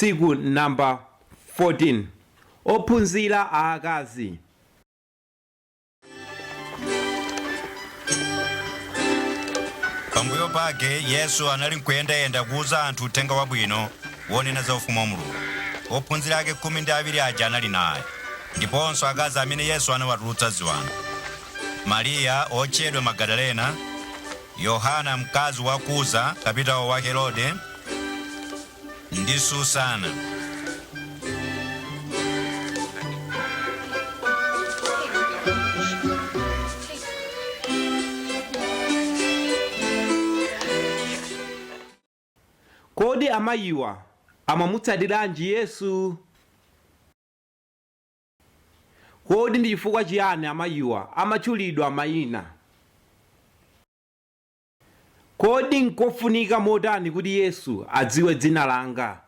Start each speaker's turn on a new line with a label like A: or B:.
A: Tsiku namba 14. Ophunzira aakazi.
B: Pambuyo pake Yesu anali nkuyendayenda kuuza anthu uthenga wabwino wonena za ufumu wa Mulungu. Ophunzira ake 12 aja anali naye, ndiponso akazi amene Yesu anawatulutsa ziwanda: Mariya otchedwa Magadalena, Yohana mkazi wa Kuza kapitawo wa Herode, ndi Susana.
A: Kodi amayiwa amamutsatiranji Yesu? Kodi ndi chifukwa chiyani amayiwa amatchulidwa mayina? Kodi nkofunika motani kuti Yesu adziwe dzina langa?